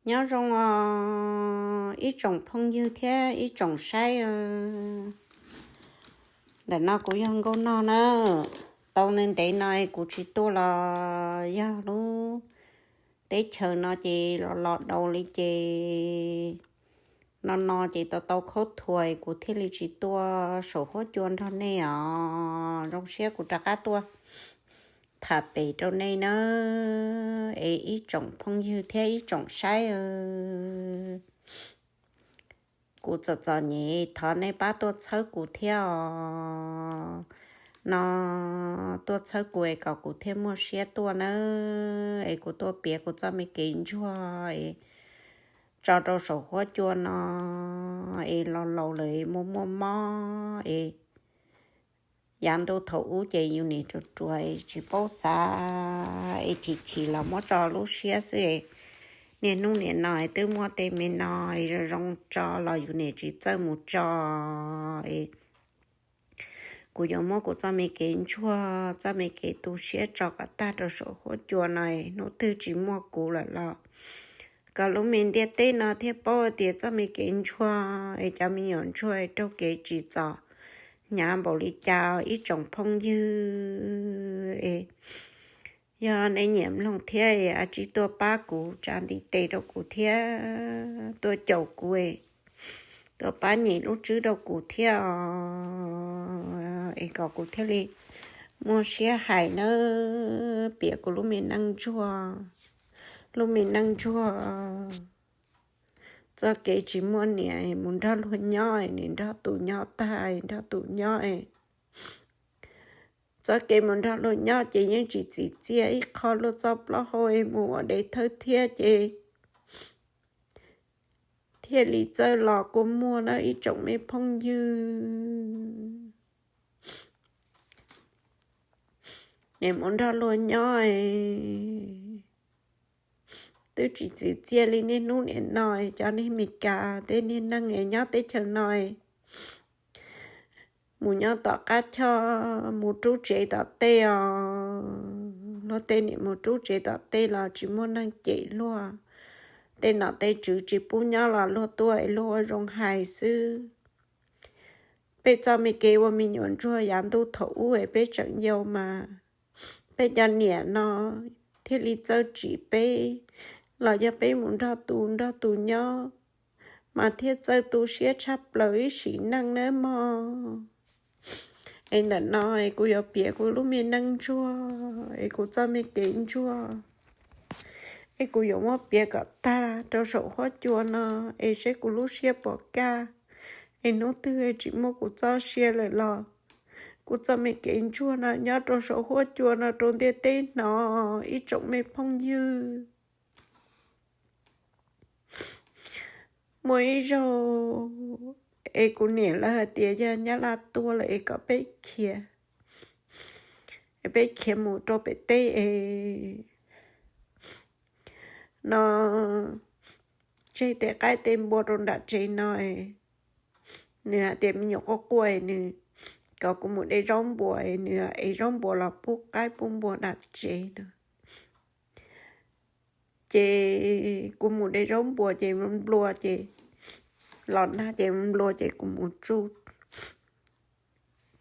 Nyob zoo os ib tsoom phooj ywg thiab ib tsoom saib. Ntawm no kuv yog Nkauj Nog na. Tau ntev ntev no kuv tsis tuaj los yog lub teb chaws no ces los los daus li ces no no ces tau tau khaub thuas kuv thiaj li tsis tuaj saum huab cua nrog nej os. Zoo siab kuv rov qab tuaj tham pem rau nej na, es ib tsoom phooj ywg thiab ib tsoom saib. Kuv txom txom nyem thov nej pab tuaj txhawb kuv thiab os. No tuaj txhawb kuv es kom kuv thiaj muaj siab tuaj nawb, es kuv tuaj piav kuv txoj me kev ntsuag es tso rau saum huab cua no, es laus laus lawm es muaj muaj mob es yav ntuj thaum ub ces yus niam ruam ruam tsis paub xav es chim chim los muab tso lub siab xwb es niaj hnub nim no es twb muaj tej me no es zoo zoo tso los yus niam tsis txawj mus tso es kuv yuav muab kuv txoj me kev ntsuag txoj me kev tu siab tso kom tag rau saum huab cua no es hnub twg tsis muaj kuv lawm los kom lub me ntiaj teb no thiaj paub tias txoj me kev ntsuag es cov me nyuam ntsuag raug kev tsim txom hnyav npaum li cas ib tsoom phooj ywg es yog nej nyiam mloog thiab es a tsij tuaj pab kuv tsa ntiv tes rau kuv thiab tuaj caum kuv es tuaj pab nyem lub tswb rau kuv thiab os, es kom kuv thiaj li muaj siab hais nawb, piav kuv lub me neej ntsuag, lub me neej ntsuag txoj kev tsis muaj niam mus nrog luag nyob, niam nrog tus nyob tag nrog tus nyob. Txoj kev mus nrog luag nyob ces yeej tsis txim txiaj ib qho luag txoj plaub hau es mus ua dev thawj thiab ces thiaj li txawj los kua muag na ib tsoom me phooj ywg. Niam mus nrog luag nyob twb tsis txim txiaj li niaj hnub nim no cov niag Meskas tej niag neeg es nyob teb chaws no mus nyob tom qab choj mus rub tsev tom tej os. Luag tej niam mus rub tsev tom tej los tsis muaj neeg cem luag. Tej nom tej tswv tsis pub nyob los luag tuaj es luag ua zoo hais xwb. Peb txoj me kev ua me nyuam ntsuag yav ntuj thaum ub es peb tseem yau mas peb cov niam no thiaj li txawj tsim peb, los yog peb mus nrog tus nrog tus nyob mas thiaj txawj tu siab tshaj plaws ib sim neej nawb mog. Es ntawm no es kuv yuav piav kuv lub me neej ntsuag es kuv txoj me kev ntsuag es kuv yuav muab piav kom tag rau saum huab cua no es seb kuv lub siab puas kaj. Es hnub twg tsis muaj kuv txoj sia lawm los kuv txoj me kev ntsuag no nyob rau saum huab cua no rau ntiaj teb hnov ib tsoom me phooj ywg. Muaj ib zaug es kuv niam lawv hais tias yog Nyab Laj tuaj lawm es kom peb khiav, es peb khiav mus rau pem teb es no tseg tej qaib tej npua rau nram tsev no. Nws hais tias me nyuam quaj quaj es nws kom kuv mus de zaub npua es nws ev zaub npua los pub qaib pub npua nram tsev no. Ces kuv mus de zaub npua ces nplua ces los nag ces nplua ces kuv mus tsuj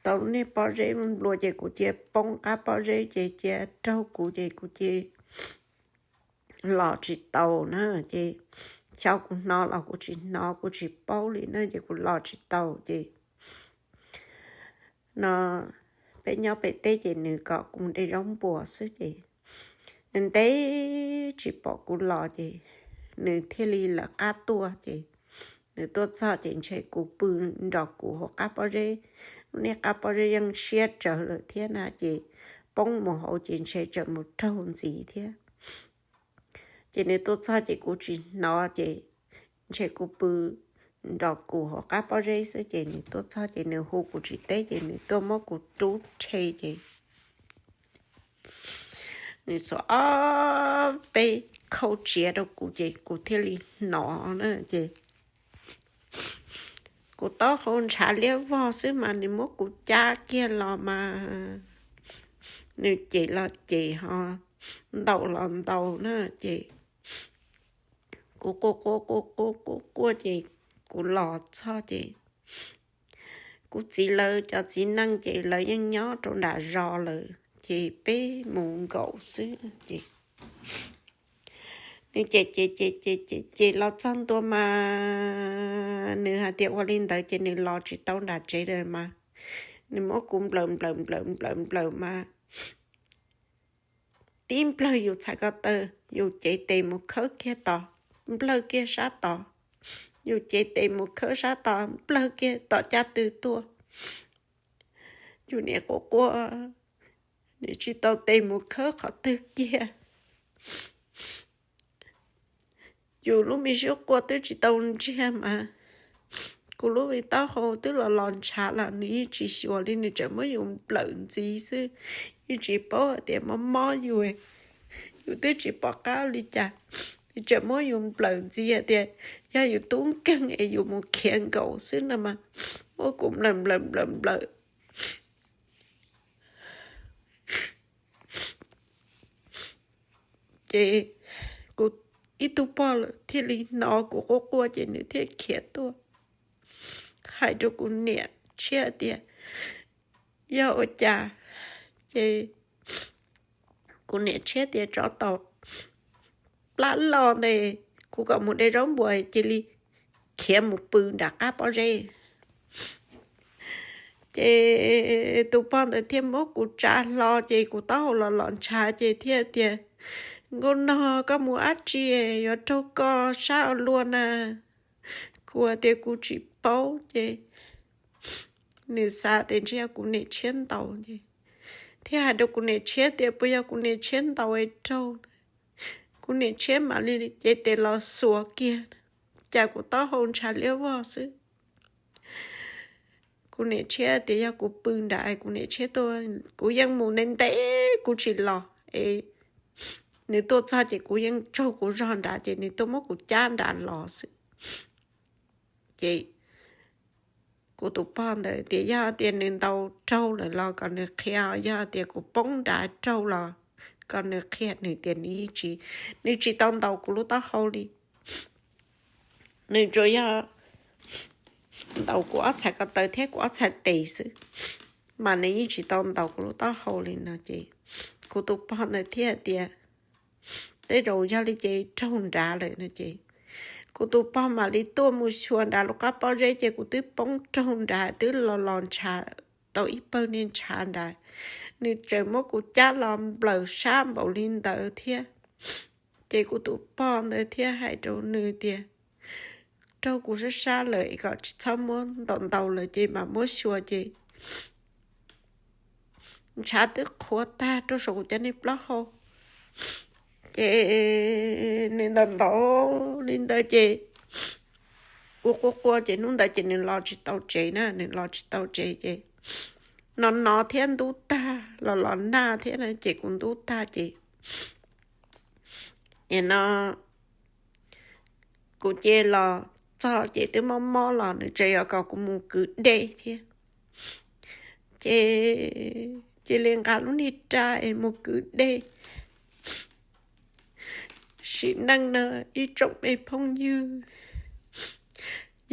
tau lub niag pob zeb nplua ces kuv cia poob qab pob zeb ces cia raug kuv ces kuv cia los tsis taus na. Ces xyov kuv hnov los kuv tsis hnov kuv tsis paub li na ces kuv los tsis taus ces no peb nyob pem teb ces nws kom kuv mus de zaub npua xwb ces ntev tsis pom kuv los ces nws thiaj li lawv qab tuaj ces nws tuaj txog ces ntshe kuv pw nrog kuv hauv qab pob zeb. Lub niag qab pob zeb yeej siab tsawv lawm thiab na ces poob mus hauv ces ntshe tseem mus raug ntxiv thiab. Ces nws tuaj txog ces kuv tsis hnov ces ntshe kuv pw nrog kuv hauv qab pob zeb xwb ces nws tuaj txog ces nws hu kuv tsis teb ces nws tuaj muab kuv rub rhe ces nws xuas ob peb khau tsiav rau kuv ces kuv thiaj li hnov na ces kuv taub hau ntshav liab vog xwb mas nws muab kuv cab kiag los mas nws cem los cem ho ntaus los ntaus na ces kuv quaj quaj quaj quaj quaj quaj ces kuv los txog ces kuv txiv lawv cov txiv neej ces lawv yeej nyob rau nram zos lawm ces peb mus nkaum xwb ces nws cem cem cem cem cem cem los txog ntua mas nws hais tias ua li ntawd ces nws los tsis tau nram tsev lawm mas nws muab kuv nplawm nplawm nplawm nplawm nplawm mas tib nplawg yus txhais ko taw, yus cev tes mus khawb kiag tod, nplawg kiag sab tod, yus cev tes mus khawb sab tod, nplawg kiag tom caj tw tuaj. Yus niam quaj quaj, nws tsis tau tes mus khawb qhov twg kiag. Yus lub me siab quaj twb tsis tau ntsiag mas kuv lub me taub hau twb los los ntshav los nws yeej tsis xyuas li, nws tseem muab yus nplawm ntxiv xwb. Yeej tsis paub hais tias mob mob yus, yus twb tsis pom qab li cas, nws tseem muab yus nplawm ntxiv hais tias yog yus tub nkeeg es yus mus khiav nkaus xwb no mas muab kuv nplawm nplawm nplawm nplawm. Ces kuv ib tug pog lawm thiaj li hnov kuv quaj quaj ces nws thiaj khiav tuaj hais rau kuv niam tshiab tias yog ua cas. Ces kuv niam tshiab tias tsov tom plab loj ntawd, kuv kom mus de zaub npuas cia li khiav mus pw nram qab pob zeb. Ces tus pog ntawd thiaj muab kuv tsa hlo ces kuv taub hau los los ntshav ces thiaj tias, Nkauj Nog, koj mus dab tsi yuav raug koj sab ua luaj na? Kuv tias kuv tsis paub ces nws xav tias ntshe yog kuv niam tshiab ntaus ces thiaj hais rau kuv niam tshiab tias puas yog kuv niam tshiab ntaus es raug. Kuv niam tshiab mam li cev tes los xuas kiag, cas kuv taub hau ntshav liab vog xwb. Kuv niam tshiab tias yog kuv pw nrad, kuv niam tshiab tuaj, kuv yeej mus ntev ntev kuv tsis los es nws tuaj txog ces kuv yeej tsaug kuv zog nrad ces nws tuaj muab kuv cab nrad los xwb. Ces kuv tus pog ntawd tias yog tias nws ntaus raug lawm los kom nws qhia, yog tias kuv poob nrad raug los kom nws qhia, nws tias nws tsis, nws tsis tau ntaus kuv lub taub hau li. Nws tsuas yog ntaus kuv ob txhais ko taw thiab kuv ob txhais tes xwb, mas nws yeej tsis tau ntaus kuv lub taub hau li no ces kuv tus pog ntawd thiaj tias tej zaum yog li ces raug nrad lawm no ces kuv tus pog mam li tuaj mus xyuas nrad lub qab pob zeb ces kuv twb poob raug nrad twb los los ntshav tau ib pawg niag ntshav nrad. Nws tseem muab kuv cab los nplawm sab npaum li ntawd thiab. Ces kuv tus pog ntawd thiaj hais rau nws tias raug kuv sab sab lawm es kom tsis txhob muab ntaus ntaus lawm ces mam muab xyuas ces ntshav twb qhuav tag rau saum kuv cov niag plaub hau. Ces nws ntaus ntaus li ntawd ces kuv quaj quaj ces hnub ntawd ces nws los tsis tau tsev na, nws los tsis tau tsev ces no no thiab ntub tag los los nag thiab na ces kuv ntub tag ces no kuv cia los txog ces twb mob mob los nws tseem yuav kom kuv mus kwv dej thiab. Ces cia li nqa lub niag raj es mus kwv dej. Sim neej no ib tsoom me phooj ywg,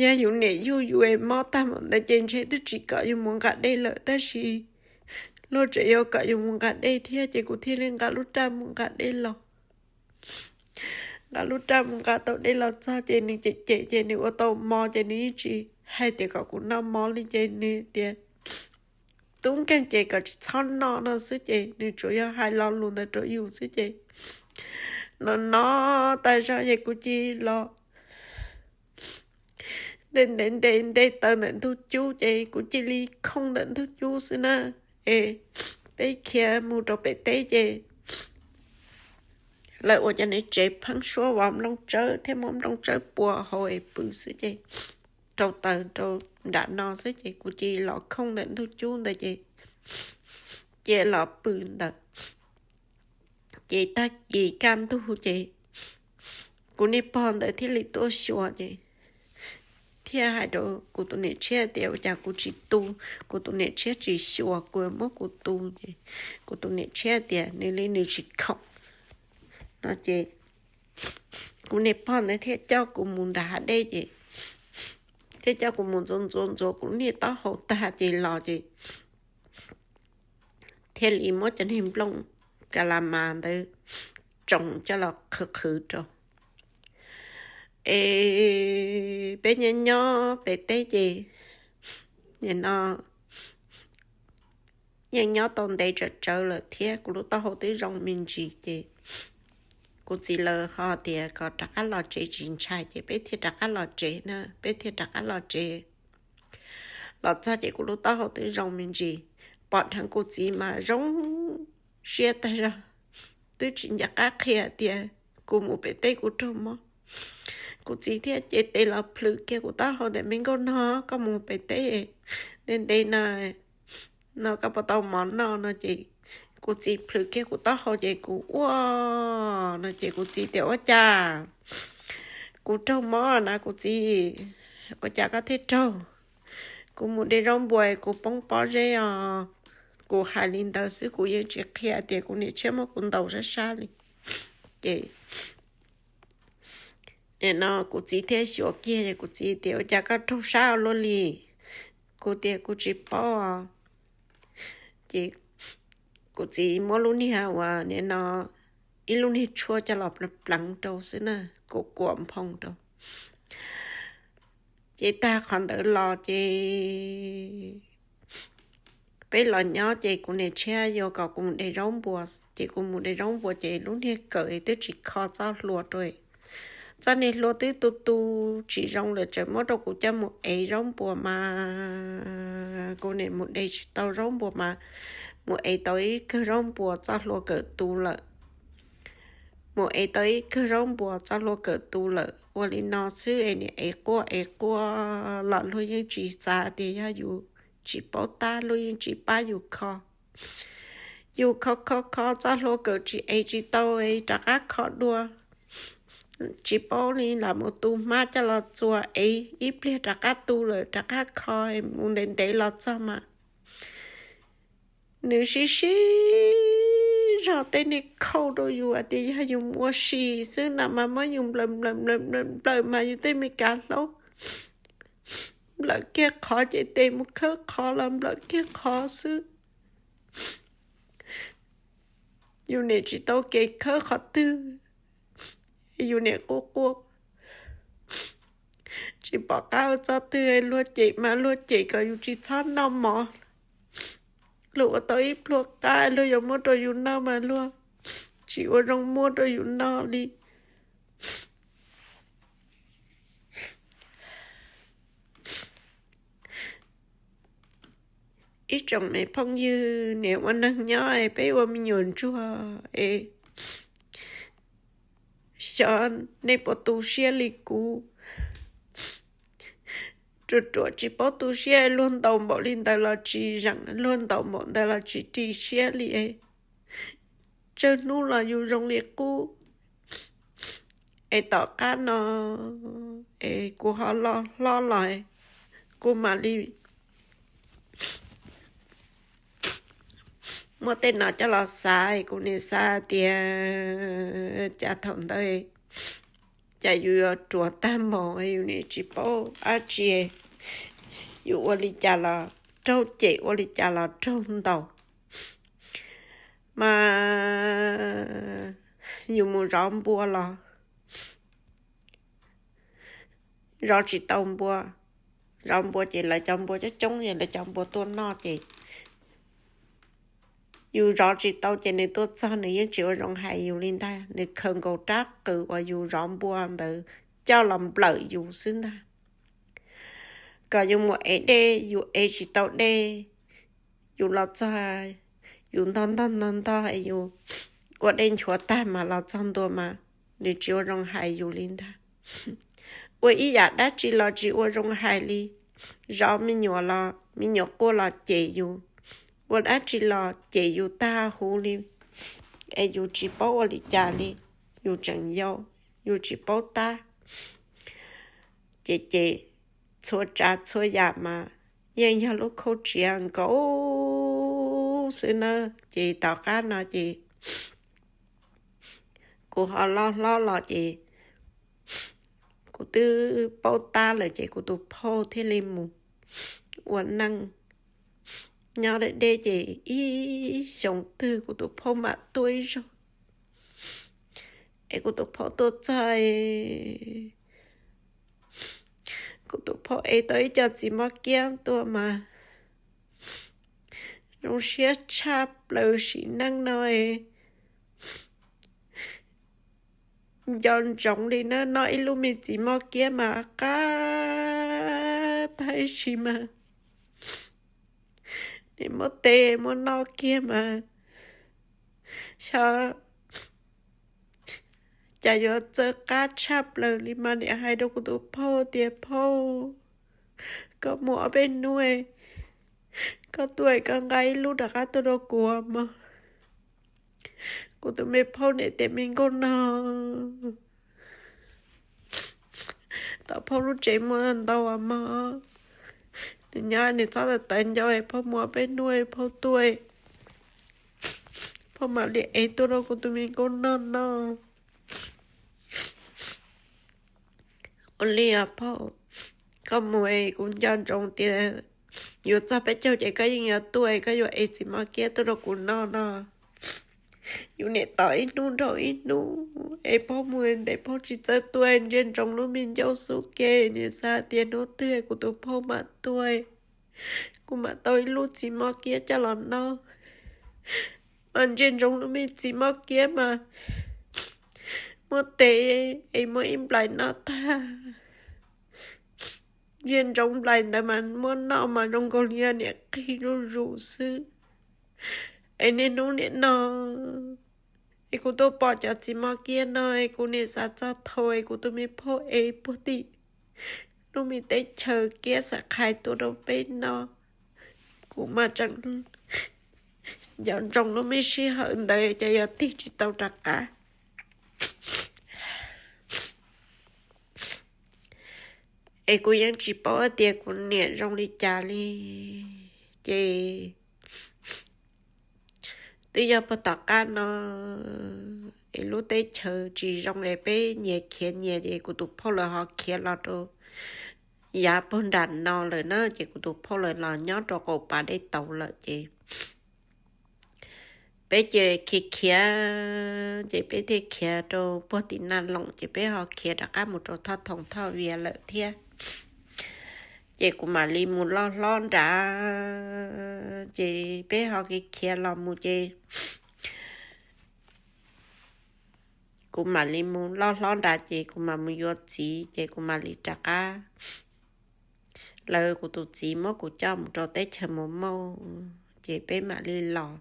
yog yus niam yug yus es mob tag npaum ntawd ces ntshe twb tsis kom yus mus nqa dej lawm tab sis luag tseem yuav kom yus mus nqa dej thiab ces kuv thiaj li nqa lub raj mus nqa dej los. Nqa lub raj mus nqa tau dej los txog ces nws cem cem ces nws ua tau mov ces nws yeej tsis hais tias kom kuv noj mov li ces nws tias tub nkeeg ces kom tsis txhob noj no xwb ces nws tsuas yog hais lo lus ntawd rau yus xwb ces no no tag zog ces kuv cia los nte ntev nte nte taw ntawm ntug cub ces kuv cia li khooj ntawm ntug cub xwb na. Es peb khiav mus rau pem teb ces lawv ua cov niag tsev pheeb suab vov nplooj tsawb thiab muab nplooj tsawb pua hauv es pw xwb ces rau taws rau nram no xwb ces kuv cia los khooj ntawm ntug cub ntawd ces cia los pw ntawd. Ces tag kis kaj ntug ces kuv niag pog ntawd thiaj li tuaj xyuas ces thiaj hais rau kuv tus niam tshiab tias ua cas kuv tsis tu, kuv tus niam tshiab tsis xyuas kuv, muab kuv tu ces kuv tus niam tshiab tias nws li nws tsis khoom no ces kuv niag pog ntawd thiaj coj kuv mus nram hav dej ces thiaj coj kuv mus ntxuav ntxuav ntxuav kuv niag taub hau tag ces los ces thiaj li muab cov niag nplooj ka la mas ntawd tsoos coj los qhwv qhwv rau. Es peb nyob nyob pem teb ces nim no yeej nyob tau ntev tsawv tsawv lawm thiab kuv lub taub hau twb zoo me ntsis ces kuv txiv lawv ho tias kom rov qab los tsev tsis ntshai ces peb thiaj rov qab los tsev na, peb thiaj rov qab los tsev. Los txog ces kuv lub taub hau twb zoo me ntsis, pom dheev kuv txiv mas zoo siab tag zog, twb tsis nco qab qhia tias kuv mus pem teb kuv raug mob. Kuv txiv thiaj cev tes los plhws kiag kuv taub hau tias, Me nkauj nog, koj mus pem teb ntev ntev na, no koj puas tau mov noj no ces kuv txiv plhws kiag kuv taub hau ces kuv ua no ces kuv txiv tias, Ua cas kuv raug mob na kuv txiv? Ua cas koj thiaj raug? Kuv mus de zaub npua kuv poob pob zeb os. Kuv hais li ntawd xwb kuv yeej tsis qhia tias kuv niam tshiab muab kuv ntaus sab sab li. Ces nim no kuv txiv thiaj xyuas kiag, kuv txiv tias, Ua cas koj raug sab ua luaj li? Kuv tias, Kuv tsis paub. Ces kuv txiv muab lub niag uas nim no ib lub niag tshuaj coj los pleev pleev rau xwb na, kuam kuam nphoo rau. Ces tag qhov ntawd los ces peb los nyob ces kuv niam tshiab yuav kom kuv mus de zaub npua, ces kuv mus de zaub npua ces lub niag kawm twb tsis kho txoj hlua rau. Txoj niag hlua twb tu tu tsis zoo lawm, tseem muab rau kuv coj mus ev zaub npua mas kuv niam mus de tsis tau zaub npua mas mus ev tau ib kawm zaub npua txoj hlua kawm tu lawm. Mus ev tau ib kawm zaub npua txoj hlua kawm tu lawm. Ua li no xwb es niam ev quaj ev quaj los luag yeej tsis xav tias yog yus tsis paub tab, luag yeej tsis pab yus kho. Yus kho kho kho txoj hlua kawm tsis ev tsis tau, rov qab kho dua. Tsis paub li, lam mus tu hmab coj los txua ev ib pliag rov qab tu lawm rov qab kho, mus ntev ntev los txog mas nws sib sib zog tej niag khauj rau yus hais tias yog yus mus ua si xwb na mas muab yus nplawm nplawm nplawm nplawm nplawm mas yus tej me kav hlaub nplawm kiag qhov ces tes mus khawb qhov los nplawm kiag qhov xwb. Yus niam tsis tau kev khawb qhov twg, yus niam quaj quaj tsis pom qab ua txoj twg, luag cem mas luag cem kom yus tsis txhob noj mov. Luag ua tau ib pluag qab luag yuav muab rau yus noj mas luag tsis ua zoo muab rau yus noj li. Ib tsoom me phooj ywg, niam ua neeg nyob es peb ua me nyuam ntsuag es xyov nej puas tu siab li kuv. Ruam ruam tsis paub tu siab, luag ntaus npaum li ntawd los tsis zeem, luag ntaus npaum ntawd los tsis ris siab li. Tsawg hnub los yus zoo li qub. Es tom qab no es kuv ho loj hlob los, kuv mam li muab tej no coj los xav, kuv nim xav tias cas thaum ntawd cas yus yuav ruam tag npaum, yus nim tsis paub dab tsi, yus ua li cas los raug cem, ua li cas los raug ntaus. Mas yus mus zov npua los zov tsis tau npua, zov npua ces lawv cov npua coob coob es lawv cov npua tuaj noj ces yus zov tsis tau ces nws tuaj txog nws yeej tsis ua zoo hais yus li ntag, nws khaws nkaus rab qws uas yus zov npua ntawd coj los nplawm yus xwb ntag. Kom yus mus ev dej yus ev tsis tau dej, yus los txog yus ntog ntog ntog ntog yus ua dej nchuav tag mas los txog ntua mas nws tsis ua zoo hais yus li ntag. Ua ib yam dab tsi los tsis ua zoo hais li, zov me nyuam los me nyuam quaj los cem yus, ua dab tsi los cem yus tag huv li, es yus tsis paub ua li cas li, yus tseem yau, yus tsis paub tab. Ces ces txhua tsav txhua yam mas yeej yog lub khauj tsiav nkaus xwb na. Ces tom qab no ces kuv ho loj hlob los ces kuv twb paub tab lawm ces kuv tus phauj thiaj li mus ua neej nyob deb deb ces ib xyoos twg kuv tus phauj mam tuaj ib zaug. Es kuv tus phauj tuaj txog, kuv tus phauj ev tau ib co txiv moj kiab tuaj mas zoo siab tshaj plaws sim neej no nco ntsoov li na, noj ib lub me txiv moj kiab mas qab tag ib si mas, nim muab tes muab noj kiag mas xyov cas yuav txawj qab tshaj plaws li mas nim hais rau kuv tus phauj tias, Phauj, koj mus ob peb hnub, koj tuaj koj nqa ib lub rov qab tuaj rau kuv mog. Kuv tus me phauj nim tias, Me nkauj nog, tom phauj lub tsev muaj ntau mog, nws nyob nws txhob tawv tawv ncauj, phauj mus ob peb hnub phauj tuaj, phauj mam li ev tuaj rau kuv tus me nkauj nog noj. Ua li os phauj, koj mus es kuv nco ntsoov tias yuav txog peb caug ces koj yeej yuav tuaj es koj yuav ev txiv moj kiab tuaj rau kuv noj no. Yus niam tos ib hnub dhau ib hnub es phauj mus ntev phauj tsis txawj tuaj, ntsia ntsoov lub me ncauj xub ke, nim xav tias hnub twg kuv tus phauj mam tuaj, kuv mam tau ib lub txiv moj kiab coj los noj. Mas ntsia ntsoov lub me txiv moj kiab mas muab tes es muab ib nplais noj tag. Ntsia ntsoov nplais ntawd mas muab noj mas zoo nkaus li yog niam qig zuj zus xwb. Es niaj hnub nim no es kuv tuaj pom cov txiv moj kiab no es kuv nim xav txog thaum es kuv tus me phauj ev puag tim lub me teb chaws kiab xav qhais tuaj rau peb no. Kuv mas tseem nco ntsoov lub me sij hawm ntawd ces yog tig tsis tau rov qab. Es kuv yeej tsis paub tias kuv niam zoo li cas li. Ces twb yog puag tom qab no es lub teb chaws tsis zoo es peb nyias khiav nyias ces kuv tus phauj lawv ho khiav los rau yav puag nram no lawm na, ces kuv tus phauj lawv los nyob rau qaum pas dej tauv lawm ces peb ces khiav khiav, ces peb thiaj khiav rau puag tim Naj Loos ces peb ho khiav rov qab mus rau Thoj Thoom Thoj Vias lawm thiab. Ces kuv mam li mus loj hlob nrad, ces peb ho khiav khiav los mus ces kuv mam li mus loj hlob nrad ces kuv mam mus yuav txiv ces kuv mam li rov qab, lawv kuv tus txiv muab kuv coj mus rau teb chaws Mos Mauj ces peb mam li los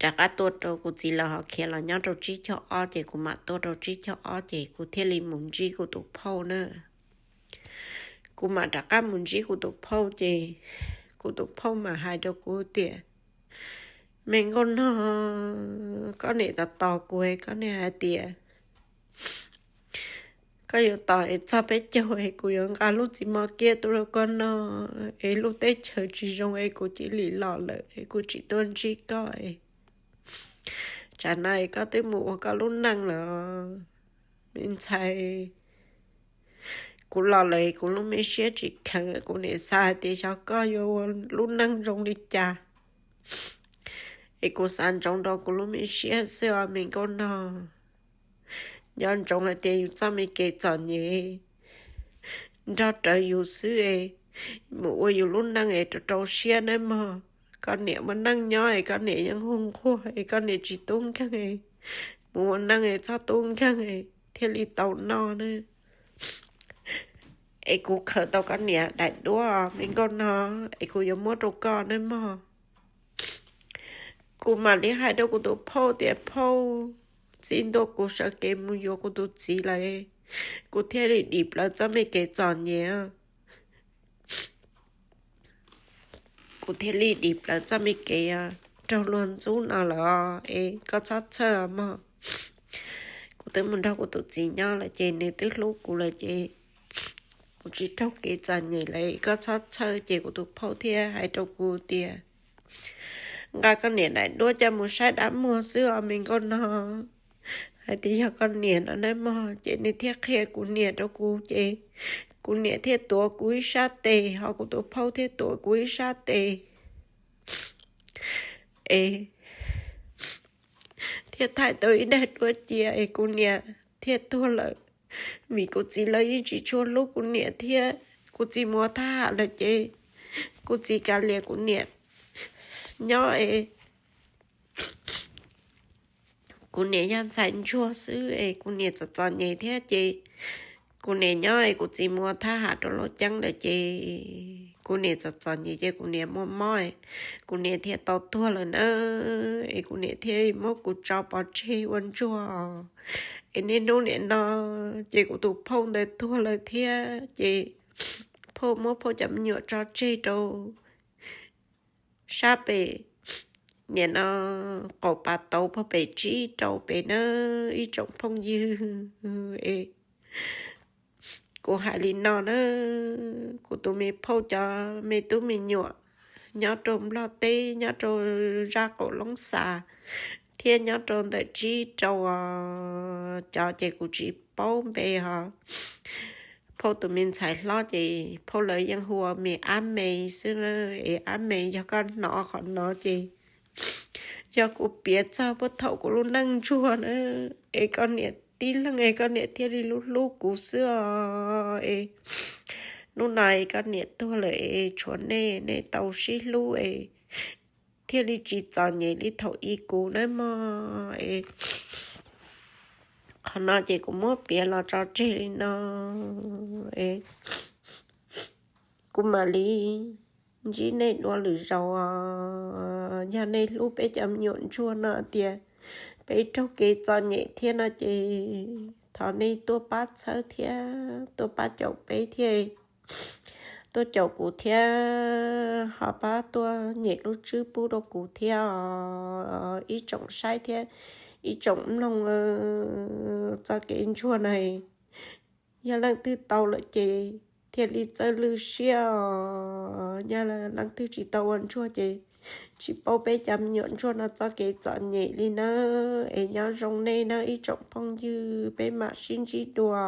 rov qab tuaj rau kuv txiv lawv ho khiav los nyob rau tsib caug ob ces kuv mam tuaj rau tsib caug ob ces kuv thiaj li mus ntsib kuv tus phauj na. Kuv mam rov qab mus ntsib kuv tus phauj ces kuv tus phauj mam hais rau kuv tias, Me nkauj nog, koj niam tos tos kuv, koj niam hais tias koj yuav tos es txog peb caug es kuv yuav nqa lub txiv moj kiab tuaj rau koj noj, es lub teb chaws tsis zoo es kuv cia li los lawm es kuv tsis tuaj ntsib koj. Tsam no es koj twb mus ua koj lub neej lawm me ntxhais. Kuv los lawm kuv lub me siab tsis kheev, kuv niam xav hais tias xyov koj yuav ua lub neej zoo li cas, es kuv xav ntsoov rau kuv lub me siab xwb os me nkauj nog. Nco ntsoov hais tias yus txoj me kev txom nyem nrog rawv yus xwb es mus ua yus lub neej es rau rau siab nawb mog. Koj niam muaj neej nyob es koj niam yeej hu nquag es koj niam tsis tub nkeeg, mus ua neej es txhob tub nkeeg thiaj li tau noj na. Es kuv khaws tau koj niam daim duab me nkauj nog es kuv yuav muab rau koj nawb mog. Kuv mam li hais rau kuv tus phauj tias, Phauj, txij ntua kuv sawv kev mus yuav kuv tus txiv lawm, kuv thiaj li dim plaws txoj me kev txom nyem. Kuv thiaj li dim plaws txoj me kev raug luag ntxub no lawm es koj txhob txhawj mog. Kuv twb mus nrog kuv tus txiv nyob lawm ces nws twb hlub kuv lawm ces kuv tsis raug kev txom nyem lawm, koj txhob txhawj. Ces kuv tus phauj thiaj hais rau kuv tias, Nqa koj niam daim duab coj mus saib dab muag xwb os me nkauj nog. hais tias yog koj niam no nawb mog. Ces nws thiaj qhia kuv niam rau kuv, ces kuv niam thiaj tuav kuv ib sab tes, ho kuv tus phauj thiaj tuav kuv ib sab tes es thiaj thaij tau ib daim duab cia es kuv niam thiaj tuag lawm. Vim kuv txiv lawv yeej tsis tshua hlub kuv niam thiab. Kuv txiv mus thab ham lawm ces kuv txiv kav liam kuv niam nyob es kuv niam yog ntxhais ntsuag xwb es kuv niam txom txom nyem thiab ces kuv niam nyob es kuv txiv mus thab ham rau Lauj Ceeb lawm ces kuv niam txom txom nyem ces kuv niam muaj mob, kuv niam thiaj tau tuag lawm na. Es kuv niam thiaj muab kuv tso pov tseg ua ntsuag. Es niaj hnub nim no ces kuv tus phauj ntawd tuag lawm thiab ces phauj muab phauj cov me nyuam tso tseg rau sab pem, nim no qaum pas tauv pog pem tsib rau pem na, ib tsoom phooj ywg es kuv hais li no na, kuv tus me phauj cov me tub me nyuam nyob rau Nplog teb, nyob rau zaj qaum Loob Xas thiab nyob rau ntawm tsib rau cov ces kuv tsis paub npe ho. Phauj tus me ntxhais hlob ces phauj lawv yeej hu ua me Ab Me xwb na. Es Ab Me, yog koj hnov qhov no ces yog kuv piav txog puag thaum kuv lub neej ntsuag na, es koj niam tib leeg es koj niam thiaj li hlub hlub kuv xwb os. Es hnub no es koj niam tuag lawm es tshuav nej, nej tau sib hlub es thiaj li tsis txom nyem li thaum ub kuv nawb mog. Es qhov no ces kuv muab piav los tso tseg li no es kuv mam li ntsib nej dua lwm zaus os. Yog nej hlub peb cov me nyuam ntsuag no tias peb raug kev txom nyem thiab no ces thov nej tuaj pab txhawb thiab tuaj pab caum peb thiab, tuaj caum kuv thiab ho pab tuaj nyem lub tswb pub rau kuv thiab os ib tsoom saib thiab ib tsoom mloog txoj kev ntsuag na. Yog leej twg tau lawm ces thiaj li txawj lwj siab os. Yog leej twg tsis tau ua ntsuag ces tsis paub peb cov me nyuam ntsuag no txoj kev txom nyem li na. Es nyob zoo nej na ib tsoom phooj ywg, peb mam sib ntsib dua.